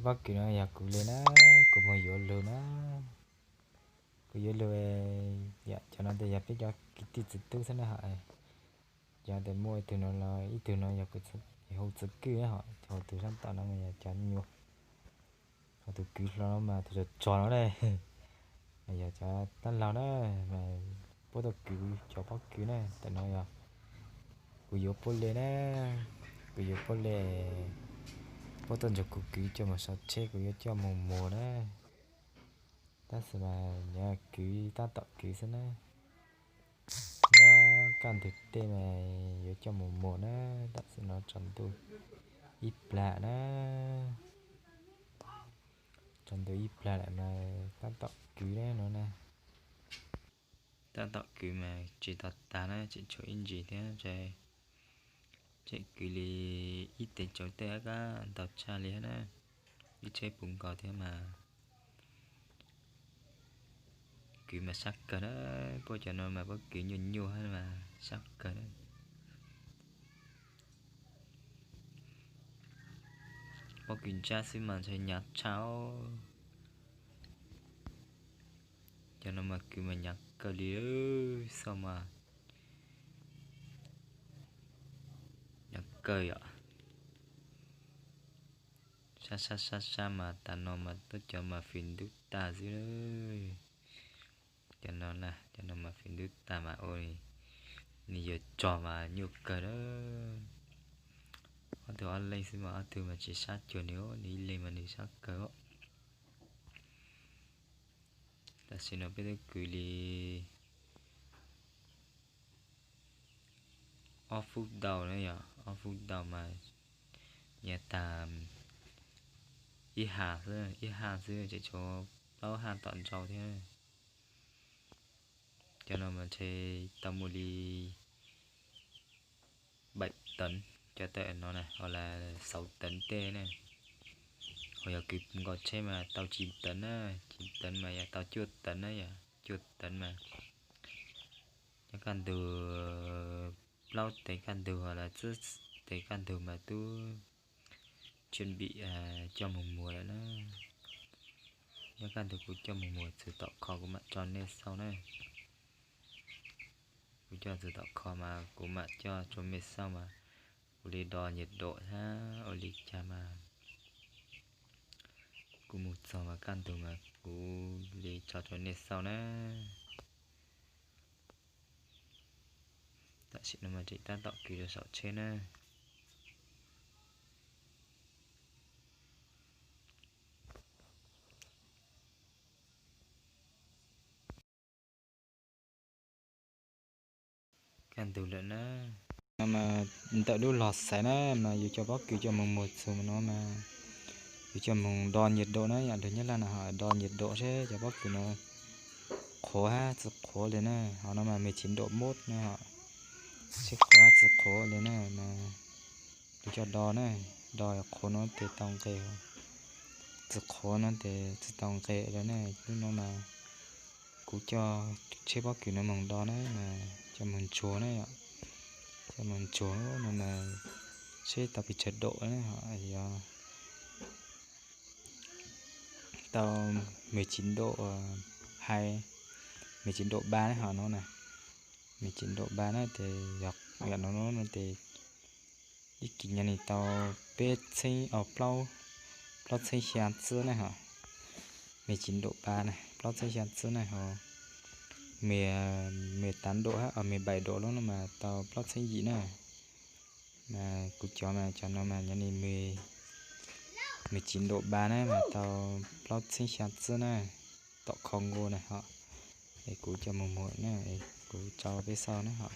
Pob kws no yog kuv li na, kuv mus yuav lug na. Kuv yuav lug, yog cov no tes yog peb cov kwv tij txiv tub xwb na hos. Cov tes muaj ib tug no los ib tug no yog kuv hu txiv kwj na hos, cov hu tug sab tom no mas yog cov nyuam, ho tus kwv hlo no mas tus tsov tsov no ne, mas yog cov dab laug na, mas puab tuaj kwv cov pob kws na. Tam no yog kuv yuav puab le na, kuv yuav puab le, puab tuaj nrug kuv kwv coj mus saum tsheb, kuv yuav coj mus muag na. Tab sis mas nyob kwv tab tom kwv xwb na. Nyob kaj ntug tej mas yuav coj mus muag na. Tam sim no tsaus ntuj ib plag na, tsaus ntuj ib plag lawm mas tab tom kwv na no na. Tab tom kwv mas tsis tau tag na, tseem tshuav ib ntsis thiab, tseem kwv li ib teg tsawv tej kab ntau tshaj li na, ib tsheb puv nkaus thiab mas. Kwv mas sab kawg na, puab cov no mas puab kwv nyuaj nyuaj mas sab kawg na. Pob kws ntsab xwb mas ntshe hnyav tshaj. Cov no mas kwv mas hnyav kawg li, xauj mas hnyav kawg yom. Sab sab sab sab mas tas no mas tuab cov mas fim ntub tag xwb. Cov no na, cov no mas fim ntub tag mas ua nws yuav tsog mas nyuaj kawg na. Ob tug ob leeg xwb mas ob tug mas tsis sab cuag nws, nws ib leeg mas nws sab kawg. Tam sim no peb twb kwv li ob fub ntau na yom, ob fub ntau mas nyias tag ib ha xwb, ib ha xwb tseem tshuav plaub ha tom ntej thiab. Cov no mas ntshe tau muaj li bảy tấn, cov tam no na ho las sáu tấn tej na. Ho yog kwv nkaus tsheb mas tau chín tấn na, chín tấn mas yog tau cuaj tấn na, yog cuaj tấn mas. Nyob kaj ntug plaub teg kaj ntug ho las tsib teg kaj ntug mas twb chuẩn bị coj mus muag lawm na. Nyob kaj ntug kuv coj mus muag txug tom kho kuv mam tso nej xauj na. Kuv coj txug tom kho mas kuv mam coj rua mej xauj mas kuv li do nhiệt độ hab ua li cas mas kuv mus txog mas kaj ntug mas kuv li tso rua nej xauj na. Tam sim no mas tseem tab tom kwv rau saum tsheb na. Kaj ntug lawm na. No mas ntawm lub log xaiv na mas yus cov pob kws coj mus muag txug no mas yus coj mus do nhiệt độ na, yam lug nyob laj no ho do nhiệt độ seb cov pob kws no qhuav hab tsi qhuav li na. Ho no mas mười chín độ mốt na, seb qhuav hab tsi qhuav li na mas yus coj do na, do qhuav no tes tau nqe, tsi qhuav no tes tsi tau nqe li na. Lub no mas kuv coj tsheb pob kws no moog do na, coj moog ntsuag na yom, coj moog ntsuag no mas seb tau pes tsawg độ na, yog tau mười chín độ hai, mười chín độ ba na ho no na, mười chín độ ba na tes yog yam no no tes ib kis nyog nws tau peb txheeb, plaub txheeb xyaa txwb na ho, mười chín độ ba na, plaub txheeb xyaa txwb na ho, mười, mười tám độ hab mười bảy độ lub no mas tau plaub txheeb yim na. Mas kuv cov mas cov no mas nyog nws mười chín độ ba na mas tau plaub txheeb xyaa txwb na, tom kho nkaus na ho. Es kuv coj moog muag na, kuv tso peb xauj na ho.